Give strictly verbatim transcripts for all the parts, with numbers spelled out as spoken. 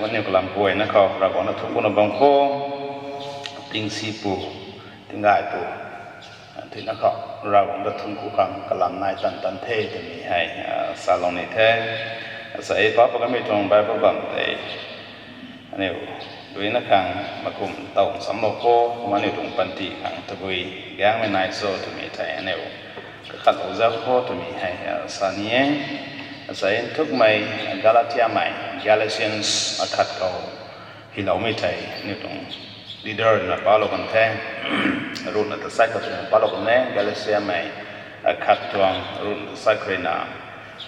Aniu kalam puayna khou Ravguangc na thungc kuna bam kho, tingsi pu, tinggay pu, thina khou Ravguangc ta thungc ku khang kalam nai tan tan the twmei hei salou ni the. Asei pa pakamei tuang Bible bam tei aniu duina khang makum tow samlou kho, kumna aniu tuang panty khang tabui gaengmei nai cho twmei thei aniu kakhatlou zau kho twmei hei sa ni e. Asei nthukmei Galatiamei, Galatians akhat khou hyloumei thei aniu tuang leader na palou kan the, ruhna ta sai khat ruhna palou kan e. Galatiamei akhat tuang ruhna ta sai khat ruina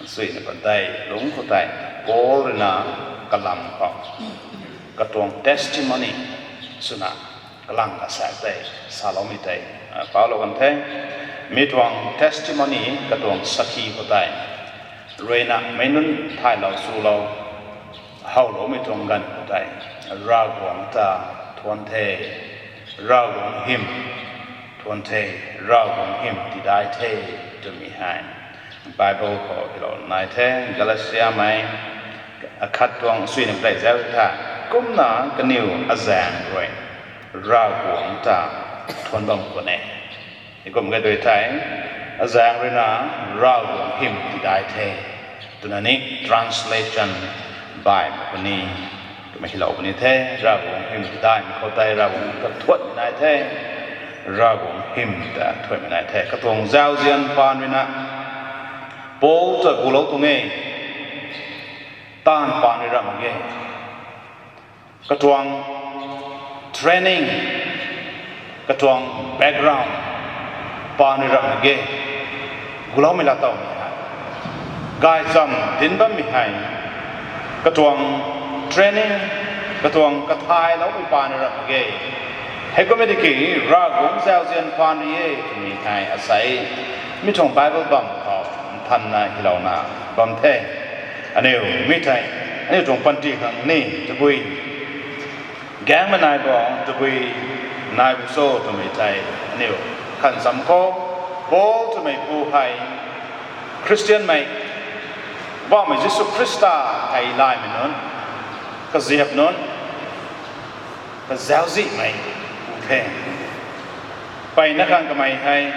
suina padeih lungc khou tei Paul ruina kalam khou katuang testimony swna kalang kasaek tei saloumei tei palou kan the. Mi tuang testimony, katuang sakhi khou tei ruina meic nunc thaylou swlou howloumei tuang ganv khou tei Ravguangc ta thuan the, Ravguangc hym thuan the, Ravguangc hym tidai the twmei hei Bible khou hylou nai the. Galatiamei akhat tuang suina padeih zau the, kumna kaniw azaeng rui Ravguangc ta thuan bam khwan e. Heikum khe tw thei, azaeng ruina Ravguangc hym tidai the twna ni translation baihmei puni twmei hylou puni the. Ravguangc hym tidaimei khou tei Ravguangc ta thuanmei nai the, Ravguangc hym ta thuanmei nai the. Katuang zauzian paan ruina Paul ta gulou tuang e, taanv paan rui ram mak ge. Katuang training, katuang background paan rui ram mak ge. Guloumei laa towmei hei, gaychamv dinc bammei hei katuang training, katuang kathayloumei paan rui ram mak ge. Heikumna tiki Ravguangc zauzian paan rui e twmei hei asei mi tuang Bible bam khou nthanna hylouna bam the. Aniu mi thei, aniu tuang panty khang ni tabui gaengmei nai bo, tabui nai bo cho twmei thei aniu khan cham khou, Paul twmei pu hei Khristianmei, Poubauhmei Jisu Khrista hei laymei nunc, kaziap nunc, kazauczihmei pu the. Mpeyna khang kamei hei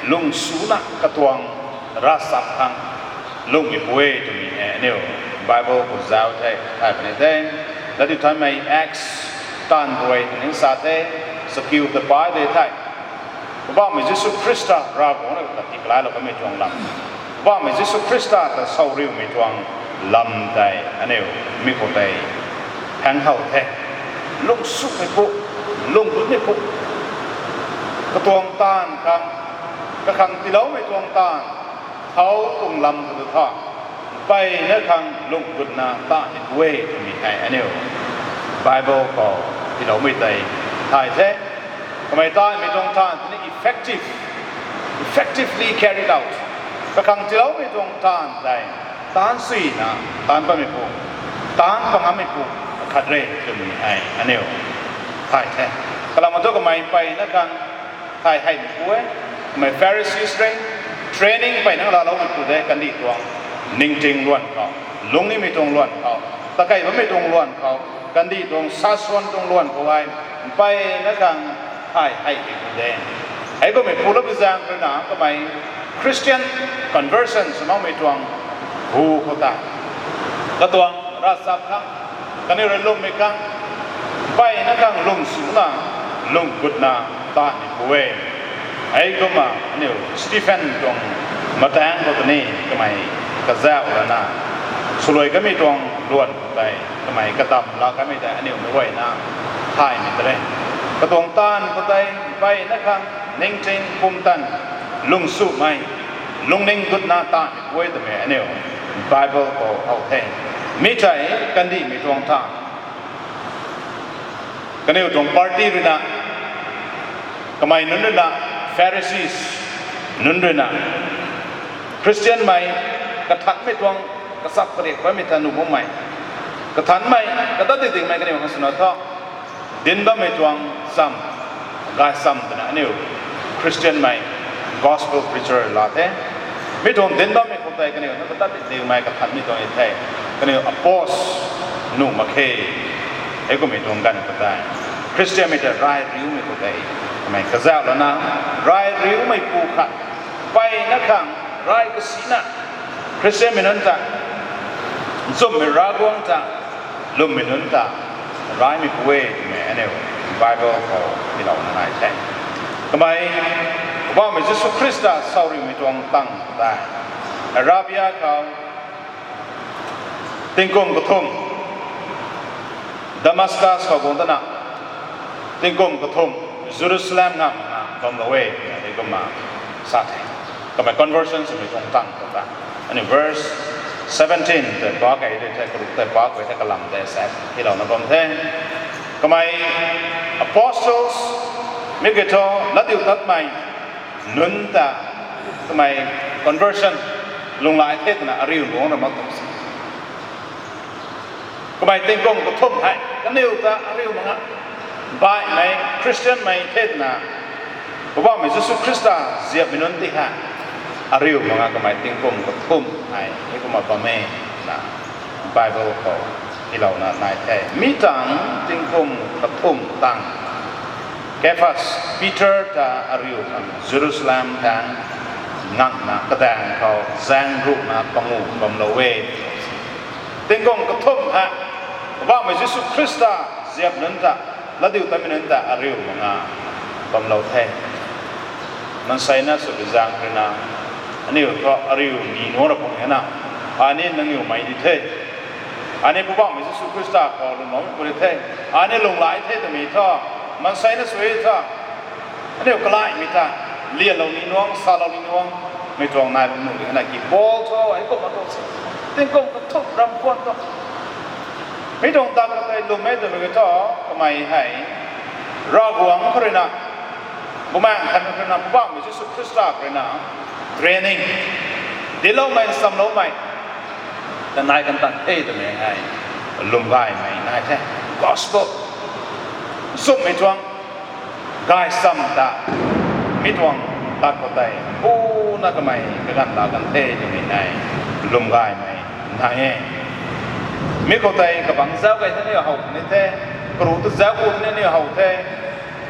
lungsuna katuang ravchap khang lunghmei pu e twmei hei aniu Bible khou zauc the thay puni the. Latdiutheimeipui Acts taanv rui ning sa the, sakiu ta pai de thei, Poubauhmei Jisu Khrista Ravguangc na kati kalailou kamei tuang lam, Poubauhmei Jisu Khrista ta sawriumei tuang lam tei aniu mi khou tei hang how the. Lungsumei pu, lungh gutmei pu, katuang taanv khang, kakhang tiiloumei tuang taanv khou tuang lam khou tu tha, mpeyna khang lungh gutna taanvmei pu e twmei hei aniu Bible khou tiiloumei tei thay the. Kamei taanvmei tuang taanv tei ni effective, effectively carried out. Kakhang tiiloumei tuang taanv tei taanv suina taanv bammei pu, taanv pangammei pu akhat re twmei hei aniu thay the. Kalam thu kamei mpeyna khang thay heimei pu e. Kamei Pharisees rui training mpeyna laaloumei pu de, kandih tuang ningting luan khou, lungnimei tuang luan khou, takei bammei tuang luan khou, kandih tuang sasuan tuang luan khou hei mpeyna khang thay heimei pu de. Heikummei pu lou bi zaeng ruina kamei Christian conversion swloumei tuang hu khou ta, katuang ravchap khang, kaniw rui lungmei khang, mpeyna khang lungsuna, lungh gutna taanvmei pu e. Heikumna aniu Stephen tuang mataeng khou tei ni kamei kazauh lana swluai kamei tuang luan khou tei kamei kadam laa kamei tei aniu meic guayna thaymei ta re. Katuang taanv khou tei mpeyna khang ningting pumtan lungsumei, lungning gutna taanvmei pu e twmei aniu Bible khou how the. Mi tei kandihmei tuang taanv, kaniw tuang party ruina, kamei nunc ruina, Pharisees nunc ruina, Khristianmei kathanmei tuang kachap kariak bammei ta nuh makmei, kathanmei, katat dingdingmei kaniw khang swna thu dinc bammei tuang cham, gaychamv twna aniu Khristianmei gospel preacher laa the. Mi tuang dinc bammei khou tei kaniw na katat dingdingmei kathanmei tuang e the. Kaniw oppose nuh mak khe. Hei kummei tuang ganv khou tei Khristianmei ta rai riumei khou tei kamei kazauh lana, rai riumei pu khat, mpeyna khang rai kasina, Khristianmei nunc ta, nchumhmei Ravguangc ta, lwmmei nunc ta raimei pu e twmei aniu Bible khou tiilouna nai the. Kamei, Poubauhmei Jisu Khrista sauriumei tuang tang tei Arabia khou tingkum kathumh, Damascus khou guang tana, tingkum kathumh Jerusalem ngamna bamlou e, hei kumna sa the. Kamei conversion swmei tuang tang khou ta, aniu verse seventeen tei pa kei tei, karuk tei pa kei tei, kalam tei sa tiilouna bam the. Kamei apostles, mi kiu thu latdiutatmei nunc ta kamei conversion lunghlaic the twna ariu luangc ra mak tuang se. Kamei tingkum kathumh hei kaniw ta ariu mak nga, baihmei Khristianmei the twna Poubauhmei Jisu Khrista ziapmei nunc ti hei ariu mak nga, kamei tingkum kathumh hei hei kumna bam e twna Bible khou tiilouna nai the. Mi tang tingkum kathumh tang Kephas, Peter ta ariu khang Jerusalem thangc ngamna kadaeng khou zaeng ruhna panguh bamlou e. Tingkum kathumh hei Poubauhmei Jisu Khrista ziap nunc ta, latdiutatmei nunc ta ariu mak nga bamlou the. Maansei na sw bi zaeng ruina, aniu thu ariu ni nuang ra pung e na, ai ni nangniw mei di the, ai ni Poubauhmei Jisu Khrista khou lwmloumei pu di the, ai ni lunghlaic the twmei thu, maansei na sw e thu, aniu kalaimei ta lianlou ni nuang, salou ni nuang, mei tuang nai bam nuh di na ki Paul thu hei kumna tuang se. Tingkum kathumh ram khwan thu mi tuang dak khou tei lwm e twmei ki thu, kamei hei Ravguangc khou ruina, Bumaengh Nthanmei khou ruina, Poubauhmei Jisu Khrista khou ruina training, dincloumei, nsamloumei ta nai kan tan the twmei hei lwm gaymei nai the. Gospel, nchumhmei tuang gaysam ta mi tuang dak khou tei puna kamei kaganv la kan the twmei hei lwm gaymei nai e. Mi khou tei kabangc zauc kei the, aniu how ni the, karu tu zauc ku the, aniu how the,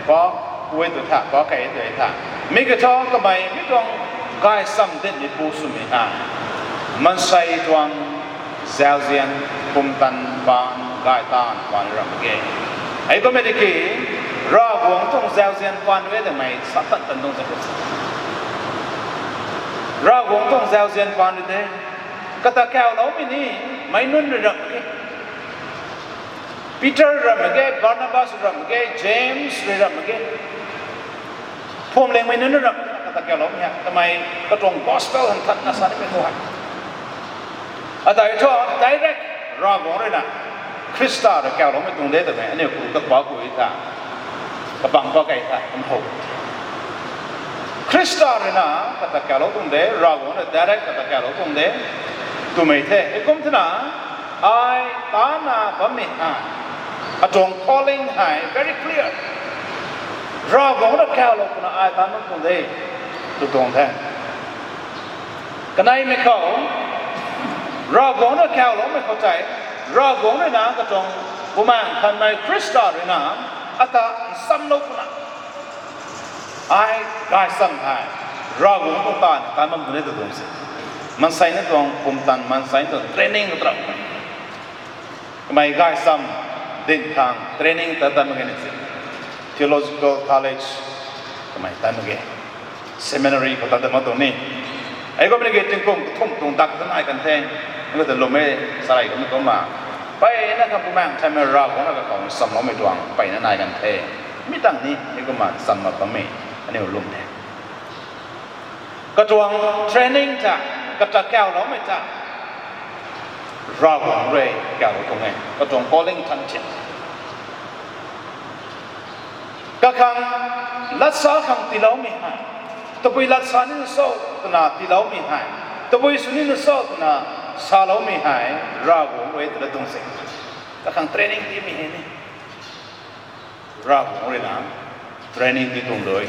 pa, ui tu tha, pa kei tu tha. Mi kiu thu kamei mi tuang gaysam dincmei pu swmei hei maansei tuang zauzian, pumtan paan, gay taanv paan ram mak ge. Hei kummei tiki, Ravguangc tuang zauzian paan rui e twmei sa tan tan tuang se. Ravguangc tuang zauzian paan rui de. Kata kauloumei ni, meic nunc rui ram mak ge. Peter ram mak ge, Barnabas ram mak ge, James rui ram mak ge. Phuamlingmei nunc rui ram mak ge, kata kauloumei hei kamei katuang gospel han thanna sa nimei khou hei, ata thu direct Ravguangc ruina Khrista rui kauloumei tuang de twmei aniu ku kapa ku tha, kabangc pa kei tha kum how. Khrista ruina kata kaulou tuang de, Ravguangc rui direct kata kaulou tuang de twmei the. Heikum thena, ai taanna bammei hei, atuang calling hei very clear. Ravguangc rui kaulou twna ai taanna tuang de tw tuang the. Kaneimei khou, Ravguangc rui kauloumei khou tei, Ravguangc ruina katuang Bumaengh Nthanmei Khrista ruina ata nsamlou twna ai gaysam hei Ravguangc tuang taanv tan bam tuang de tw tuang se. Maansei na tuang pumtan, maansei na tuang training kata ra kamei gaysam dinc khang training ta tan mak ge ni se. Theological college kamei tan mak ge. Seminary khou tan ta mak tuang ni. Hei kummei ki tingkum kathumh tuang dak ta nai kan the. Hei ta lwm e, sarei kamei kumna, mpeyna khang Bumaengh Nthanmei Ravguangc na kakhou nsamloumei tuang mpeyna nai kan the. Mi tang ni hei kumna nsamlou bammei aniu lwm the. Katuang training ta, kata kauloumei ta Ravguangc rui kaulou tuang e, katuang calling than the. Kakhang latsa khang tiiloumei hei, tabui latsa nina cho twna tiiloumei hei, tabui sw nina cho twna saloumei hei Ravguangc rui twna tuang se. Kakhang training tiimei hei ni Ravguangc ruina training ti tuang dui.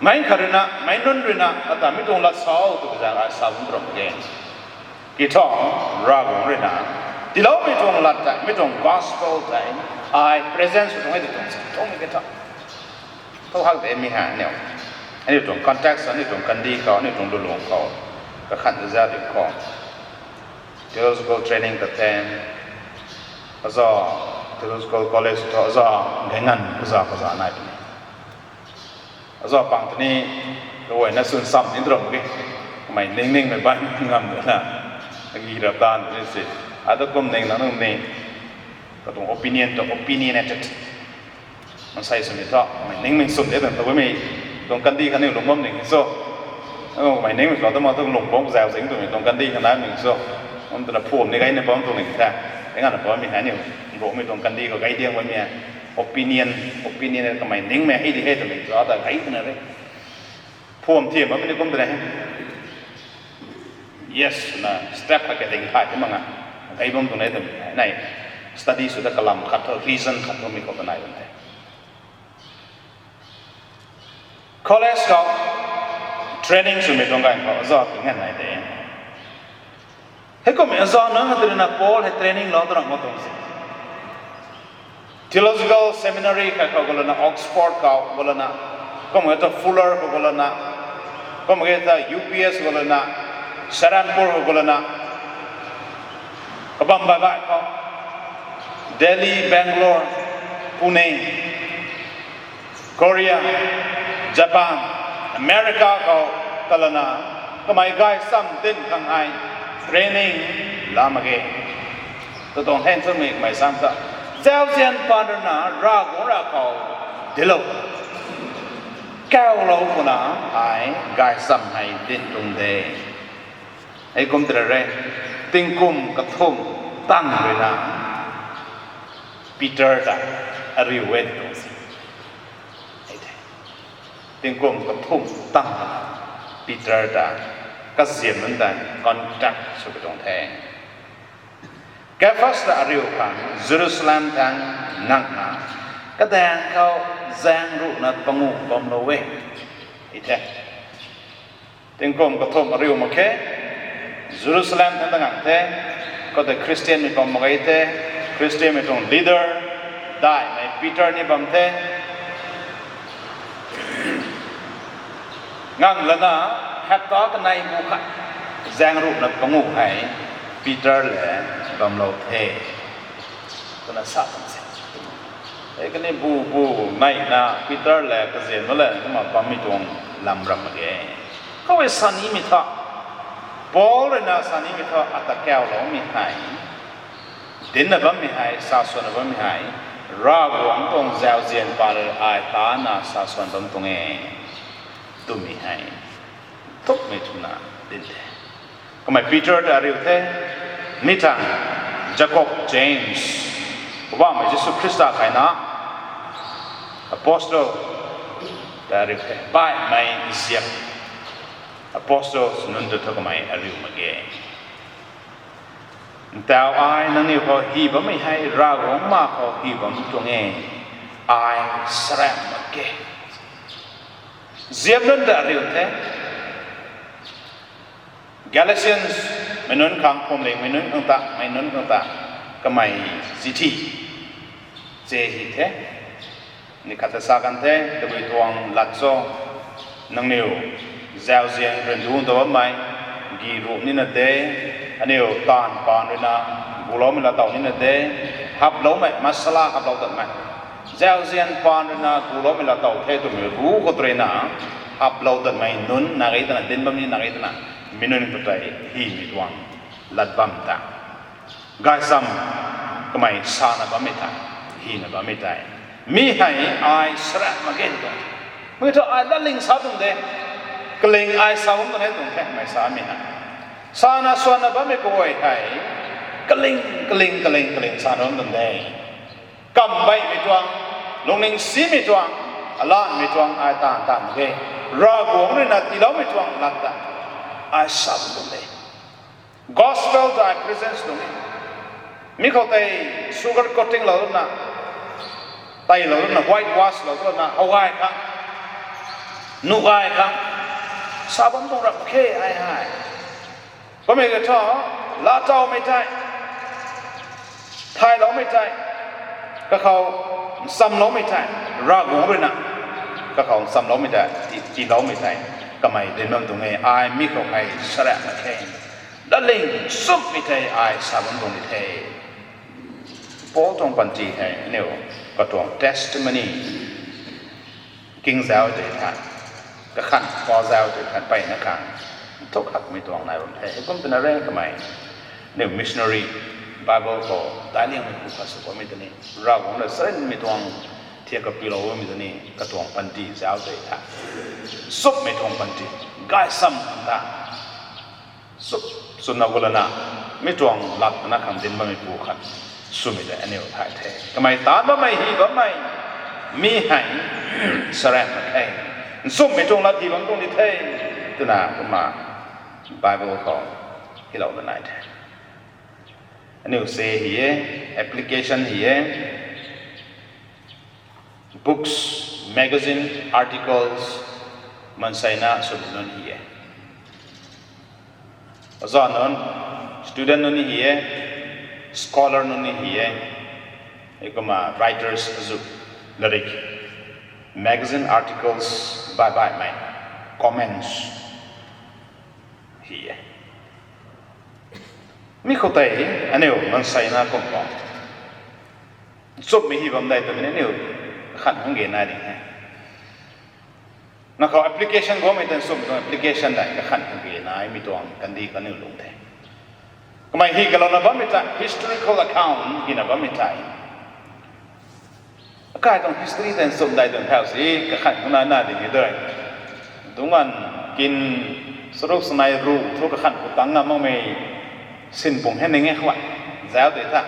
Meic khat ruina, meic nunc ruina ata mi tuang latsa o twna zang ai sa bam tuang mak ge. Ki thu, Ravguangc ruina tiiloumei tuang lat tei, mi tuang gospel tei, ai present sw tuang e tei tuang si, tuang e ke tha. Thu hak de mi ha aniu. Aniu tuang context, aniu tuang kandih khou, aniu tuang lulung khou, kakhan za di khou. Theological training ta the. Aza, theological college thu aza, gaingan, aza, aza nai puni. Aza pang tini, kaguayna swn sam ni tuang ki. Kamei ning ningmei bai ngam de na. Agi rap dan ni si. Ata kum ning na nung ni. Katuang opinion tu opinionated. Mansei swmei thu, kamei ningmei swn de tuang, tu mei tuang kandih khatni lung bam ning so. Kamei ningmei sw tu ma tu lung bam zau zing twmei tuang kandih khatna ning so. Kum twna phum ni gay ni bam tuang ning the. Ning ana bammei hei ni, rumei tuang kandih khou gay diang bammei. Opinion, opinion kamei ningmei hei di hei twmei so, ata gay twna re. Phum thiam bammei ni kum twna he. Yes, na step khat ka ding thay ti mak nga. Gay bam tuang e twmei. Nai, study sw ta kalam khat thu, reason khat thu mi khou ta nai bam the. College khou training swmei tuang ganv khou aza ki ngan nai de. Heikum aza nunc khat rui na Paul hei training lou twna mak tuang si. Theological seminary khat khou gulana, Oxford khou gulana, kum ge ta Fuller khou gulana, kum ge ta U P S gulana, Serampore khou gulana, kabam bai bai khou, Delhi, Bangalore, Pune, Korea, Japan, America khou kalana, kamei gaychamv dinc khang hei training la mak ge. Tu tuang hei twmei kamei sam ta, zauzian paan rui na Ravguangc ra khou dinclou, kaulou khou na ai gaychamv hei dinc tuang de. Heikum tei re, tingkum kathumh tang rui na Peter ta ariu e tuang si. Tingkum kathumh tang rui na Peter ta kaziam nunc ta contact sw pi tuang the. Kephas ta ariu khang Jerusalem thangc ngangna, kadaeng khou zaeng ruhna panguh bamlou e. I the. Tingkum kathumh ariu mak khe, Jerusalem thangc ta ngang the, khoutei Khristianmei bam mak ge the, Khristianmei tuang leader daihmei Peter ni bam the. Ngang lana, hapta kanei bu khat, zaeng ruhna panguh hei Peter lev bamlou the, twna sa tuang se. Hei kaniw bu bu neihna Peter lev kazian ma lev kumna bammei tuang lam ram mak ge. Khou e sa nimei thu, Paul rui na sa nimei thu ata kauloumei hei, dincna bammei hei, sa swanna bammei hei, Ravguangc tuang zauzian paan rui ai tana sa swan bam tuang e twmei hei thukmei twna dinc the. Kamei Peter ta ariu the, mi thangc Jakob, James, Poubauhmei Jisu Khrista khaina apostle ta ariu the, baihmei ziak apostle nunc ta thu kamei ariu mak ge. Ntau ai nangniw khou hy bammei hei Ravguangc ma khou hy bam tuang e, ai saramh mak ge. Ziap nunc ta ariu the. Galatians mei nunc khang, phuamling mei nunc khang ta, mei nunc khang ta, kamei chithi che hy the. Ni khat ta sa kan the, tabui tuang lat cho, nangniw zauzian ryandu ta bammei, gi ruh nina de, aniu taanv paan rui na guloumei laatow nina de, haploumei, masala haplou tatmei, zauzian paan rui na guloumei laatow the twmei ruh khou rui na haplou tatmei nunc na ge twna, dinc bam ni na ge twna, mi nunc khou tei hymei tuang lat bam ta. Gaychamv kamei sana bammei tei, hyna bammei tei, mi hei ai saramh mak ge tuang. Mi thu ai latling sa tuang de, kaling ai sa bam tuang e tuang the, mei samei hei. Sana swanna bammei kaguay hei kaling, kaling, kaling, kaling sana bam tuang de. Kambeimei tuang, lungning simei tuang, alanmei tuang ai taanv taanv mak ge. Ravguangc rui na tiiloumei tuang lat ta ai sa bam tuang de. Gospel ta ai present tuang e. Mi khou tei sugar coating lou na, teilou na, white wash lou na, how gay khang, nuh gay khang sa bam tuang rap khe ai hei. Kummei ka thu, laatowmei tei, thayloumei tei, kakhou nchamloumei tei, Ravguangc ruina kakhou nchamloumei tei, ti, tiiloumei tei, kamei dinc bam tuang e. Ai mi khou hei saraamh mak khe, datling nchumhmei tei ai sa bam tuang di the. Paul tuang panty hei aniu katuang testimony king zau tei tha, kakhan pa zau tei tha, mpeyna khang nthuk hakmei tuang nai bam the. Heikum twna re kamei, aniu missionary, Bible khou daic liangmei pu khat sw bammei tei ni, Ravguangc rui charynmei tuang thiak kapyloumei tei ni, katuang panty zau tei tha, nchumhmei tuang panty, gaysam khang ta sw, swna gulana, mi tuang lat twna khang dinc bammei pu khat swmei tei aniu thay the. Kamei taanc bammei, hy bammei, mi hei saraamh mak khe, nchumhmei tuang lat hy bam tuang di the, twna kumna Bible khou hylouna nai the. Aniu se hy e, application hy e, books, magazine, articles, maanseina swmei nunc hy e. Oja nunc, student nunc ni hy e, scholar nunc ni hy e, heikumna writers azu, latrik, magazine articles, baih baihmei, comments, hy e. Mi khou tei aniu maanseina kum khou nchumhmei hy bam dei twmei aniu kakhan khang ge nai ding e. Na khou application guangmei tan nchumhmei tuang application dei kakhan khang ge naimei tuang kandih kaniw lung the. Kamei hy kalouna bammei tei, historical account hyna bammei tei, akai tuang history tei nchumh dei tuang thau si kakhan khang na na ding e dui. Dungc ganv kin charuk sanei ruh thu kakhan khou tangc ngam makmei sinpung hei ning e khwan, zau tei tha.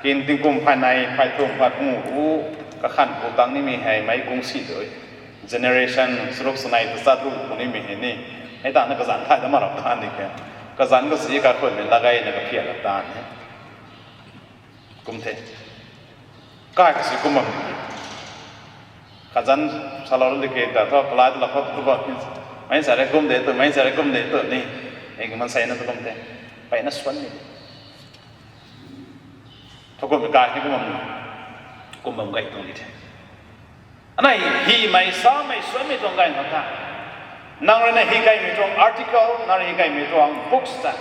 Kin tingkum phay nei, phay thum, phay pangu u kakhan khou tangc nimei hei meic kungsi dui. Generation charuk sanei tachat ruh khou nimei hei ni, hei tana kazanc thay da mak rap tan di khe. Kazanc kasi kakhunmei lat gayna kaphiat rap tan e. Kum the. Kai kasi kum bam di. Kazanc salou di ke ta thu kalai tu la khou tu ba, meic sa rei kum de tu, meic sa rei kum de tu ni, e maanseina tu kum the. Mpeyna swan ni, thu kummei kai ni kum bam, kum bam gay tuang di the. Anei hymei samei swanmei tuang gay khou tha, nang rui na hy kaimei tuang article, nang rui hy kaimei tuang books ta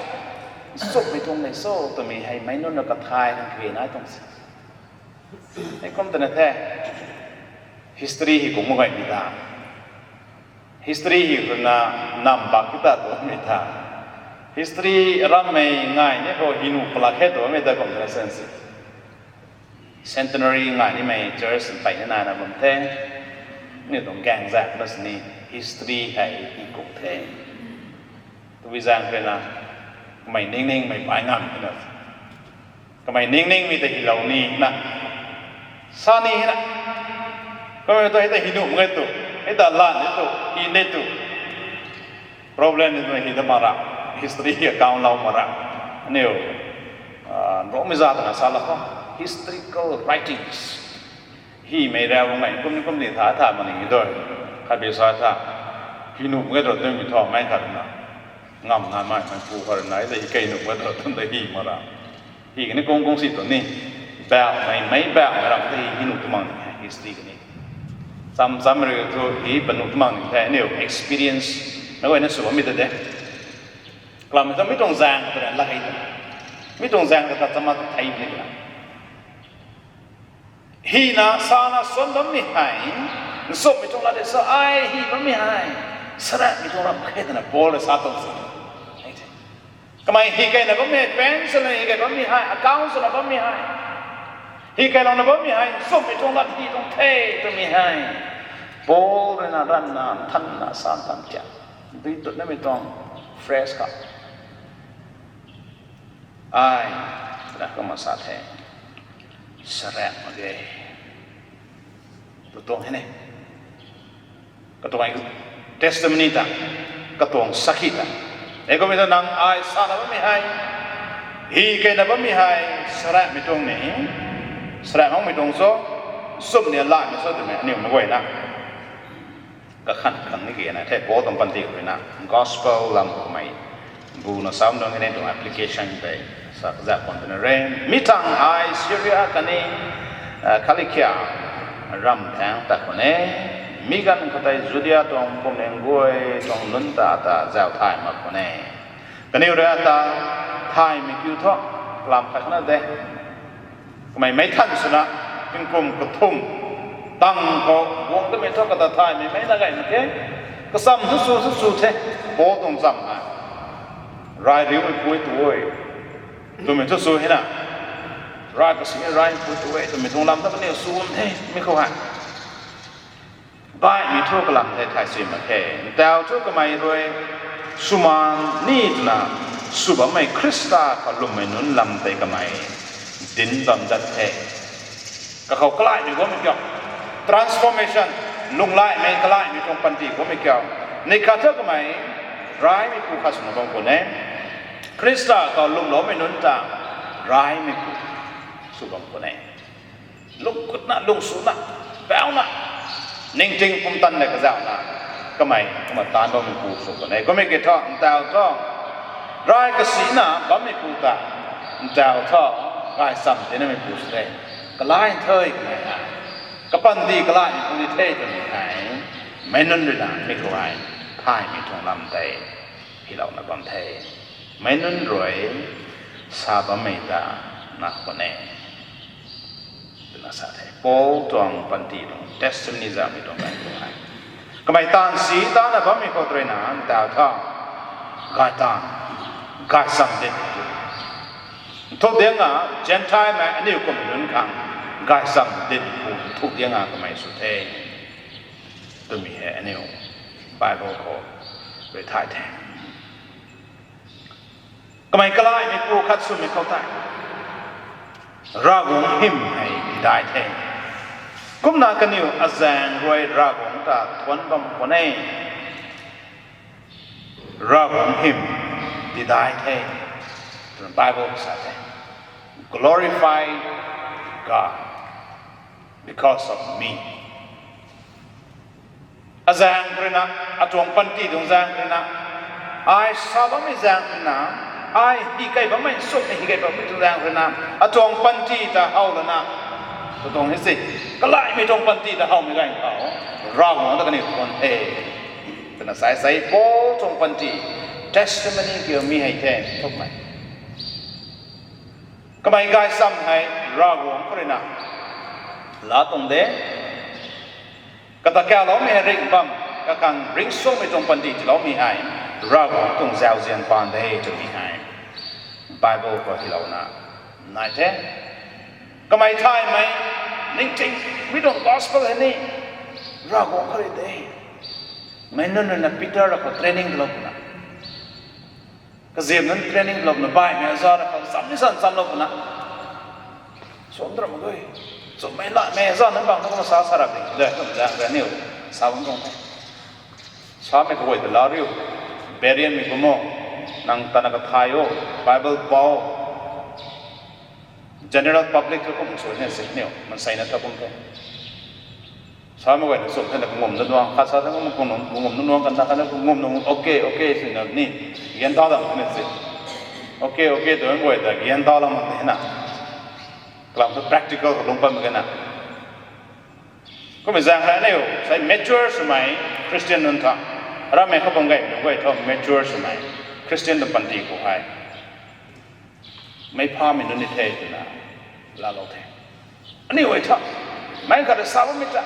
nchumhmei tuang nei cho twmei hei meic nunc na kathay khang kage nai tuang si. Heikum twna the, history hy kum mak gaymei ta, history hy rui na nam bak ki ta twmei ta, history rammei ngai ni khou hy nuh palak khe twmei ta kum twna sense. Centenary ngai nimei church mpeyna naina bam the. Aniu tuang gaengzaeng na sini history hei hy kum the. Tabui zaeng rui na, kamei ningningmei pai ngam twna, kamei ningningmei ta hylou ni na, sa ni na, kamei tu hei ta hy nuh mak ge tu, hei ta lan ni tu, hy ni tu, problem ni twna hy ta mak ra, history hi account lou mak ra. Aniu, ah, Rongmei za twna sa la khou, historical writings hymei rau mei kum ni kum ni tha tha mak ni dui. Khatbi sa tha, hy nuh mak ge tu twmei thu meic khat na, ngam ngamei meic pu khat na, hei ta hy kei nuh mak ge tu twna hy mak ra. Hy kani kung kung si tu ni, bammei, meic bammei ram ta hy nuh tu mak ni, history kani. Cham cham rui thu hy panuh tu mak ni the, aniu experience na guayna sw bammei ta de. Kalam ta mi tuang zaeng ta lak hei ta, mi tuang zaeng ta chamna thei ni twna, hyna sana swan bammei hei, nchumhmei tuang lat de sa ai hy bammei hei, saraamhmei tuang ram khe twna Paul rui sa tuang si. Kamei hy kaina bammei hei, pen swna hy kai bammei hei, account swna bammei hei, hy kailouna bammei hei nchumhmei tuang lat hy tuang the twmei hei Paul rui na ranvna nthanna sa nthan tia, dui tutnamei tuang phrase kha, ai, twna kumna sa the, saraamh mak ge tu tuang hei ne. Katuang testimony ta, katuang sakhi ta, heikumna nang ai sana bammei hei, hy kaina bammei hei saraamhmei tuang ni, saraamh makmei tuang cho, nchumh ni latmei cho twmei aniu na guayna kakhan khang ni kage nai the. Paul tuang panty rui na gospel lam khoumei buna sam tuang hei ne tuang application tei Zak zak khwan twna re. Mi tang ai Syria khatni, ah, Kilikia ram thaeng ta khwan e. Mi ganv khoutei Judia tuang pumling guay tuang nunc ta ta zau thay mak khwan e. Kaniw rui ata thaymei kiu thu kalam khat na de. Kamei meic than swna, tingkum kathumh tang khou guang tamei thu kata thaymei meic na gay mak khe. Kasam thu sw thu sw the, Paul tuang cham hei. Rai riumei pui tu e twmei thu sw hena, rai kasi rai pui tu e twmei tuang lam ta kaniw sw bam the, mi khou hei. Baihmei thu kalam the thay sui mak khe. Ntau thu kamei rui swmaan ni twna sw bammei Khrista khou lwmmei nunc lam tei kamei dinc bam dat the. Kakhou kalaihmei guangmei kiu, transformation, lunglaihmei kalaihmei tuang panty guangmei kiu. Ni khat thu kamei raimeipu khat swna bam khwan e. Khrista khou lwmloumei nunc ta raimeipu sw bam khwan e. Lungkutna, lungsuna, bauna, ningting pumtan le kazauhna, kamei kumna taanv bammeipu sw khwan e. Kummei kiu thu, ntau thu rai kasina bammeipu ta, ntau thu gaychamv dinameipu sw the. Kalai the kamei hei, kapanty kalaimeipu ni the twmei hei, meic nunc rui na mi khou hei thaymei tuang lam tei hylouna bam the. Meic nunc rui sa bammei ta na khwan e twna sa the. Paul tuang panty tuang testimony zaumei tuang ganv khou hei, kamei taanv si tana bammei khou rui na ntau thu gay taanv, gaychamv dinpu, nthuk dianga Gentilemei aniu kummei nunc khang gaychamv dinpu nthuk dianga kamei sw the twmei hei aniu Bible khou rui thay the. Kamei kalaimeipu khat swmei khou tei Ravguangc hym hei tidai the. Kumna kaniw azaeng rui Ravguangc ta thuanc bam khwan e. Ravguangc hym tidai the twna Bible sa the. Glorify God because of me. Azaeng rui na, atuang panty tuang zaeng rui na, ai sa bammei zaeng rui na, ai hi kei bammei nchumhmei hi kei bammei tuang zaeng rui na, atuang panty ta how lana, tatuang hei se, kalaihmei tuang panty ta howmei ganv khou, Ravguangc ta kaniw thuanc the twna sai sai Paul tuang panty testimony kiu mi hei the thukmei. Kamei gaychamv hei Ravguangc khou rui na laa tuang de. Kata kauloumei hei ringh bam, kakhang ringcsuangmei tuang panty tiiloumei hei Ravguangc tuang zauzian paan de twmei hei Bible khou hylouna nai the. Kamei thaymei ningting mi tuang gospel hei ni Ravguangc khou rui de. Meic nunc rui na Peter rui khou training lou pwna, kaziam nunc training lou pwna, baihmei aza rui khou cham ni san chamlou pwna, suam dra mak ge. Chumhmei latmei aza nunc bang thu kumna sa sa rap ding de, kum zaeng rui aniu sa bam tuang the. Samei kaguay ta laa riu, Bereanmei kum o, nang tana kathay o, Bible pou, general public thu kum sw na si niu, manseina tha kum the. Samei guay na chum thena kangum na nuang, khat sa thena kangum, kangum na nuang, kan na kan na kangum na, okay, okay swna ni, gyan ta lam thena si. Okay, okay tw guay ta gyan ta lam thena. Kalam thu practical khou lungc pat mak ge na. Kummei zaeng hei aniu sai mature swmei Christian nunc tha, ramei khou bam gay nunc guay thu mature swmei Christian tuang panty khou hei meic phamei nunc ni the twna laalou the. Aniu guay tha, meic khat rui sa bammei ta,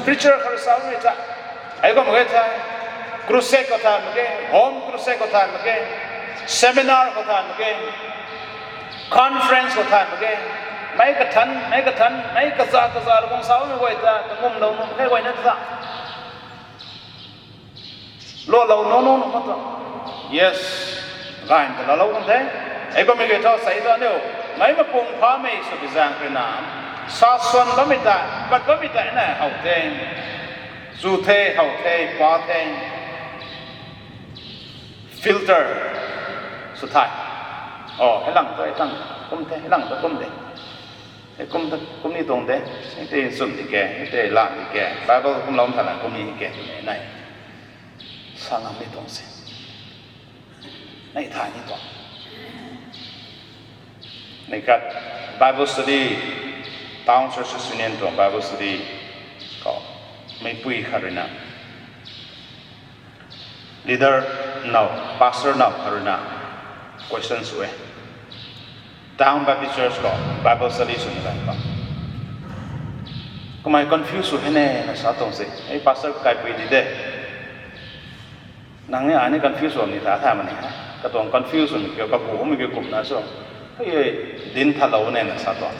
preacher khat rui sa bammei ta, hei kum mak ge thei, crusade khou thay mak ge, home crusade khou thay mak ge, seminar khou thay mak ge, conference khou thay mak ge, meic kathan meic kathan meic kaza kaza rui guang sa bammei guay ta kangumlou nuh mak khe guay na ta. Lualou nuh nuh nuh mak ta. Yes, gay ta laalou kan the. Hei kummei kiu thu sai ta niu, meic mapung phamei sw bi zaeng rui na, sa swan bammei ta, pat bammei ta na how the, zu the, how the, pa the, filter sw the. O, hei lang tu hei tang kum the, hei lang tu kum de, hei kum ta kum ni tuang de, hei tei nchumh di ke, hei tei lan di ke, Bible kumlou tha na kum ni ke twmei nai sa ngam ni tuang se, nai thay ni tuang. Mei khat Bible study, Town Churches Union tuang Bible study khou meipui khat ruina, leader now, pastor now khat ruina question sw e. Town Baptist Church khou Bible study swmei ganv khou, kamei confuse sw hei ne na sa tuang se. Ei pastor kaipui di de, nang ni ai ni confuse sw ni ta tha mani he. Katuang confuse swmei kiu, kakumhmei kiu kumna sw, hei hei, dinc thatlou ne na sa tuang.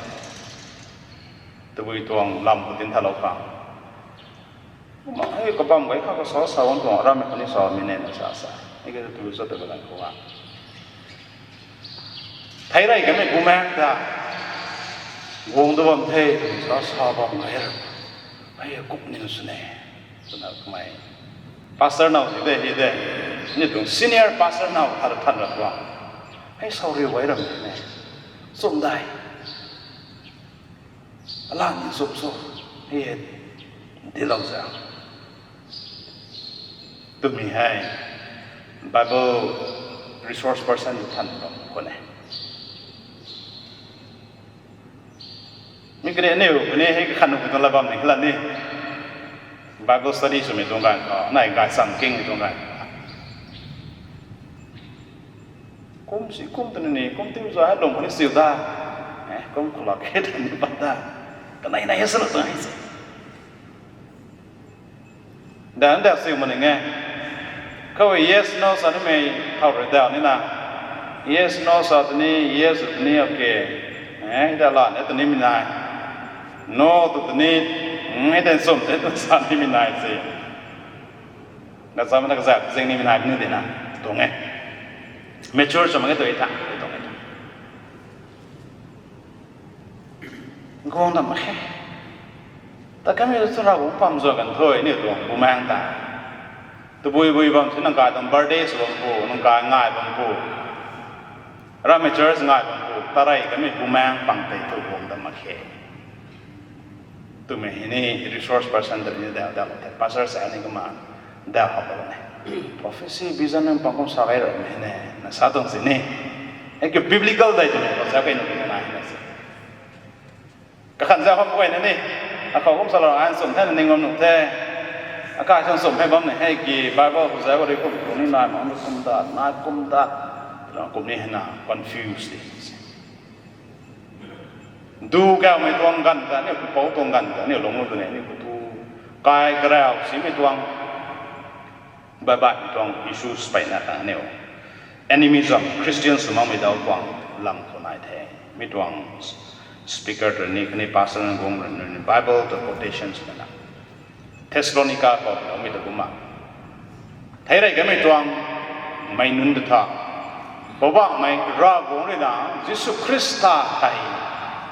Tabui tuang lam khou dinc thatlou khang, kumna hei kabam gay khang kasa sa tuang, arammei khou ni samei ne na sa sa. Hei kiu tu sa ta ganv khou a, thei rey kamei bumaeng ta guang da bam the twna sa sa bam gay ra, hei kuk ni sw ne. Twna kamei pastor now di de, di de, ni tuang senior pastor now khat than ra tuang, hei sorry gay ram ne, chum dai, ala ni chum sw, hei, dilou za, twmei hei Bible resource person than bam khou ne. Mi kani aniu kani hei kakhan nuh pui tuang la bam ni kala ni, Bible study swmei tuang ganv khou, nai gaychamv kingmei tuang ganv khou, kum si kum twna ni kum tiu za hei lung khou ni siu da, e, kum khou la khe ta ni pat da, kanei nai hei sw na tuang hei se. Dan da siu ma ning e. Khou yes no sa nimei thau rui daw nina, yes no sa tw ni, yes tw ni, okay, e, hei ta la ne tw nimei nai, no tw tw ni, hei ta nchumh the tw sa nimei nai se. Kachamna kazat zing nimei nai ni dina tuang e. Mature sw mak ge tw e tha, tuang e tha. Guang dam mak khe. Ta kamei tu Ravguangc pam zua kan thu aniu tuang bumaeng ta, tabui bui bam si nang kai tuang birthday sw bam pu, nang kai ngai bam pu, ramei church ngai bam pu, tarey kamei bumaeng pang tei thu guang dam mak khe. Twmei hei ni resource person ta ni daw daw the, pastor sa ni kumna daw hap bam ne. Prophecy, vision nang pang kum sa gay ramei ne na sa tuang si ni, hei kiu biblical dai twmei khou sa kei nuh na na se. Kakhan za khou guayna ni, akhou kum salou ai nchumh the na ning bam nuh the. Akai sw nchumh hei bam ni hei ki Bible khou za khou rui kum kum ni nai mak kum dat, nai kum dat, kum ni hei na confuse di se. Du kaumei tuang ganv ta aniu, pupouc tuang ganv ta aniu lungc lu tw ni, aniu khou tu kai karau simei tuang, baih baihmei tuang issues peyna ta aniu animism, Christian sw makmei daw tuang lam khou nai the. Mi tuang speaker rui ni khatni pastor nunc guang rui ni Bible ta quotation swna, Thessalonica khou loumei ta kumna, thei rey kamei tuang mei nunc ta tha, Poubauhmei Ravguangc rui na Jisu Khrista hei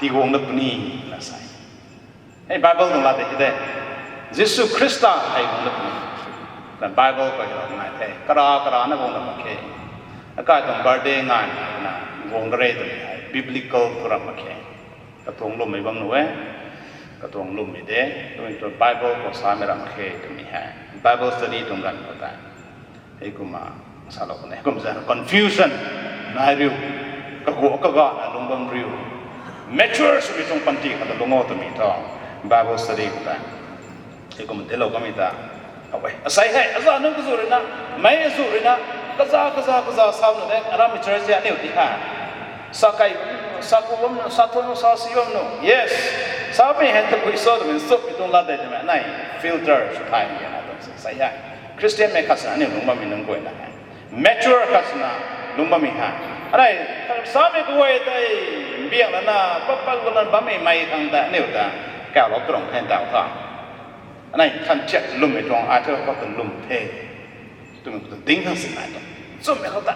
tiguang dat puni na sa e. Hei Bible tuang lat de hei de, Jisu Khrista hei guang dat puni. Na Bible khou hei nai the, kara kara na guang dat mak khe. Akai tuang birthday ngai na guang da re twmei hei biblical thu ram mak khe. Katuang lwmmei bam nuh e, katuang lwmmei de, twmei tu Bible khou samei ram mak khe twmei hei Bible study tuang ganv khou tei hei kumna salou kan e. Kum zan confusion nai riu, kaguak kagana lung bam riu, mature swmei tuang panty khat ta lung o twmei thu Bible study khou tei hei kumna dilou kamei ta, aw e, asei hei aza nunc kazu ruina, mei azu ruina, kaza kaza kaza sau na de, aramei church aniu ti ha, sa kei bam nu, sa ku bam nu, sa thu nu, sa si bam nu, yes, samei hei tabui so twmei nchumhmei tuang lat de twmei nai filter sw thay ni na tuang se. Asei hei Christian mei khat swna aniu lungc bammei nunc guayna hei, mature khat swna lungc bammei hei, anei samei kaguay tei mbiang lana pat pat lana bammei mei khang ta aniu ta kaulou tuang the ntaw tha. Anei khan thiak lwmmei tuang ai thu khou ta lwm the twmei khou ta ding khang si nai tuang, nchumhmei khou ta.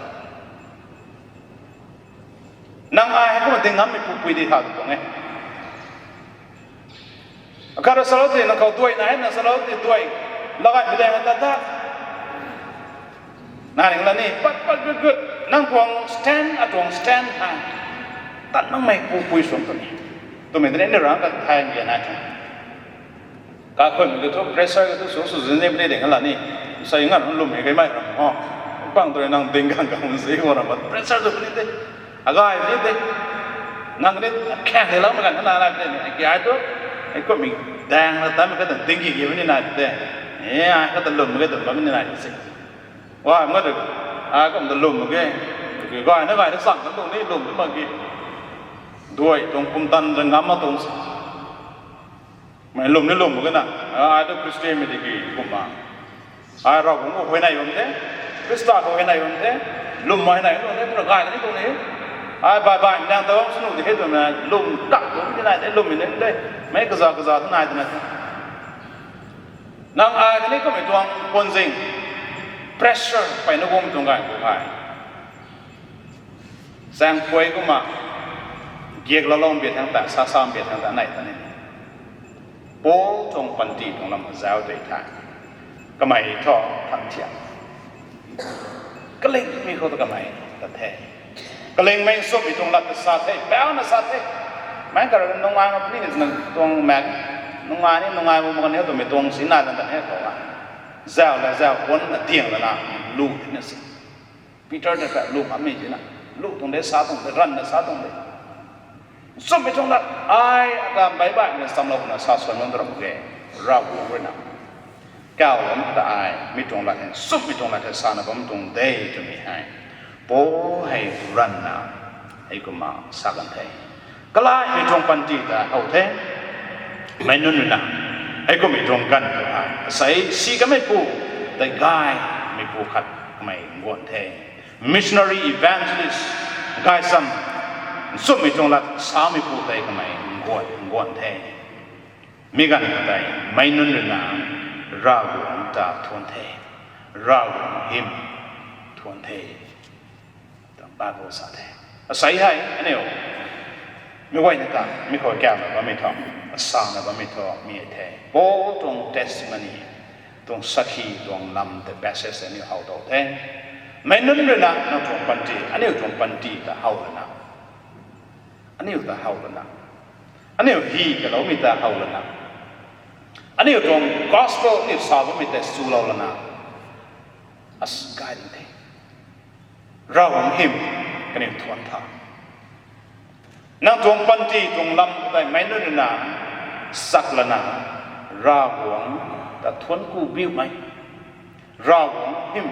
Nang ai hei kumna ding ngammei pupui di tha tu tuang e. Akhat rui salou tei nang khou duai nai na salou tei duai, lagaymei dei na tat ta, nai ning la ni pat pat gut gut nang tuang stand, atuang stand hei tat makmei pupui suang tu ni, twmei tei ni rang ka thay nge nai the. Kakhuimei tu thu pressure ka tu sw sw zin zin puni ding la ni, sa ngan lwmmei kaimei ram ho, pang tu rui nang ding gang gang zi guang ram pressure tu puni de, agay puni de. Nang ni khaeng hei lou mei ganv na nai tei ni, ai ki ai tu, ai kummei daeng na ta mei ka ta ding ki ki ni nai tei. E, ai ka ta lwm mei ka ta bam ni nai tei se. Wa, nga tu, ai kum ta lwm mei ke, ki gay na gay na sang kan tu ni lwm tu ma ki. Duai tuang pumtan rui ngam ma tuang se. Mei lwm ni lwm ke na, ai tu Christian mei di ki kumna. Ai Ravguangc khou huayney bam the, Khrista khou huayney bam the, lwmmei huayney bam the, twna gay ta ni tuang ni. Ai bai bai, nang ta bam sw nu di hei twna, lwm kak tu di nai the, lwmmei ni the, mei kaza kaza tu nai twna the. Nang ai kani kummei tuang puanzing, pressure peyna guang tuang ganv khou hei. Saengpui kumna, giak lou lou bit thang ta, sa sa bit thang ta nai ta ni. Paul tuang panty tuang lam zauc tei the. Kamei thu than thiak. Kalingmei khou ta kamei ta the. Kalingmei nchumhmei tuang lat ta sa the, pauna sa the. Mei kara nungai ma puni ni tuang mak, nungai ni nungai bu mak ni twmei tuang si nai tan tan he khou a. Zauc la zauc puan na diang lana, lu tina si. Peter ta ta lu ngammei tina, lu tuang de sa tuang de, ranvna sa tuang de. Nchumhmei tuang lat, ai ata bai bai na chamlou na sa suan bam tu ram ke, Ravguangc rui na. Kaulam ta ai, mi tuang lat hei, nchumhmei tuang lat hei sana bam tuang de twmei hei. Paul hei ranvna, hei kumna sa kan the. Kalaimei tuang panty ta how the. Meic nunc rui na, hei kummei tuang ganv khou hei, asei si kameipu, tei gaymeipu khat kamei nguan the. Missionary, evangelist, gaychamv, nchumhmei tuang lat sameipu tei kamei nguan, nguan the. Mi ganv khou tei, meic nunc rui na, Ravguangc ta thuan the, Ravguangc hym thuan the. Tuang Bible sa the. Asei hei, aniu, mi guayna ta, mi khou kauna bammei thu, asana bammei thu, mi the. Paul tuang testimony, tuang sakhi, tuang lam tei passage aniu how tow the. Meic nunc rui na, nang tuang panty, aniu tuang panty ta how lana. Aniu ta how lana. Aniu hi kaloumei ta how lana. Aniu tuang gospel aniu sa bammei tei chulou lana. As gay ding the. Ravguangc hym, kaniw thuanc tha. Nang tuang panty tuang lam tei meic nunc rui na, sak lana, Ravguangc ta thuanc ku biumei. Ravguangc hym,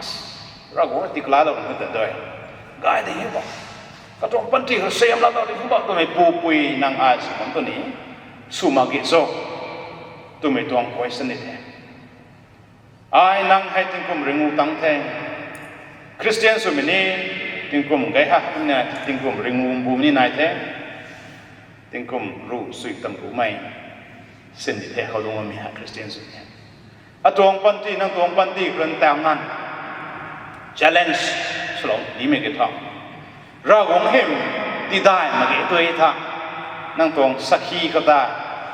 as, Ravguangc tiklailoumei ta dui. Gay ding hei bo. Katuang panty khou siam laalou ding hei bo twmei pupui nang ai sw bam tu ni. Sw mak ge cho. Twmei tuang question ni the. Ai nang hei tingkum ringu tang the. Christian swmei ni tingkum gay ha ni nai, tingkum ringu mbu ni nai the. Tingkum ruh sui tam kumei sin di the, how lung mi ha Christian swmei. Atuang panty, nang tuang panty khou rui tau nganv, challenge swlou nimei ke tha. Ravguangc hym tidai mak ge tui tha. Nang tuang sakhi khou ta,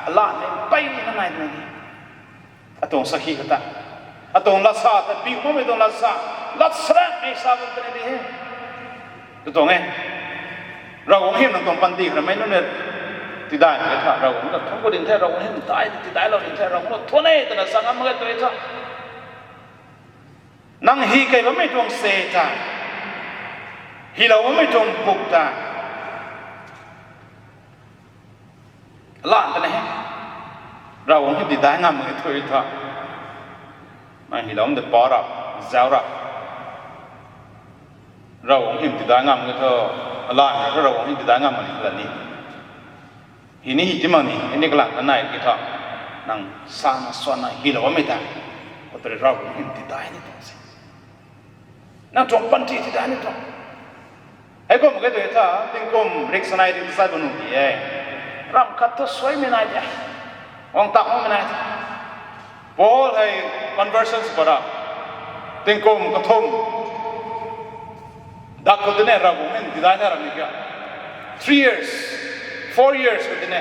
alat ni pey na nai twmei ni. Atuang sakhi khou ta, atuang latsa ta piu makmei tuang latsa, lat sarakmei sa bam twni di he. Katuang e, Ravguangc hym nang tuang panty khou rui meic nunc ni tidai mak ge tha, Ravguangc ta thuanc ku ding the, Ravguangc hym dai tidailou ding the, Ravguangc ta thuanc e twna sa ngam mak ge tui tha. Nang hi kei bammei tuang se ta, hilou bammei tuang buk ta, alan twna he, Ravguangc hym tidai ngam mak ge tui tha. Nang hilou de pa ra, zauc ra, Ravguangc hym tidai ngam mak ge thu, alan ra thu Ravguangc hym tidai ngam mak ni la ni. Hi ni hi ti mak ni, hi ni kalan na nai ki thu, nang sana swanna hilou bammei ta, khou tei Ravguangc hym tidai ni tuang se. Nang tuang panty tidai ni tuang. Heikum ke tui tha, tingkum rik sanei ring sa bam nuh di e. Ram khat thu suaimei nai de. Guang tak makmei nai de. Paul hei conversion sw pat ra, tingkum kathumh dak khou tini Ravguangc hym tidai na ram ni kya? Three years, four years khou tini.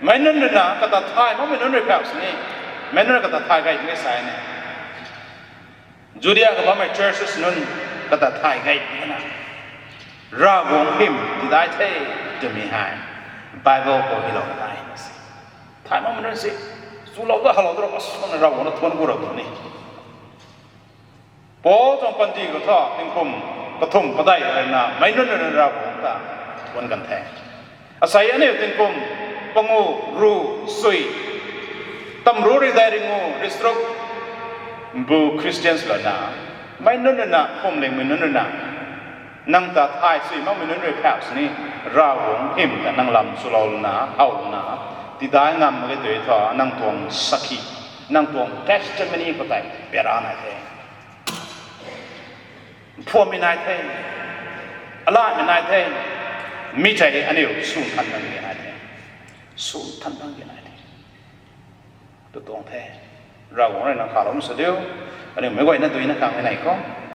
Meic nunc rui na kata thay makmei nunc rui phau sini, meic nunc rui kata thay gay ni sa ni. Judea khou bammei churches nunc kata thay gay na, Ravguangc hym tidai the twmei hei Bible khou hilou nai na se. Thay makmei nunc si, chulou ta halou ta rou, asana Ravguangc na thuanc ku rou tu ni. Paul tuang panty khou thu tingkum kathumh padeih rui na meic nunc rui na Ravguangc ta puan kan the. Asei aniu tingkum pangu ru sui, tamru ri dai ringu ri sruk bu Christians lana, mei nunc ruina, phuamlingmei nunc ruina, nang ta thay sui makmei nunc rui phau sini, Ravguangc hym ta nang lam swlou lana, how lana, tidai ngam mak ge tei thu nang tuang sakhi, nang tuang testimony khou tei piara nai the. Phuammei nai the, alatmei nai the, mi tei aniu sw than bang ge nai the, sw than bang ge nai the, tu tuang the. Ravguangc rui nang khalou sa diu, aniu meic guayna duina khang hei nei khou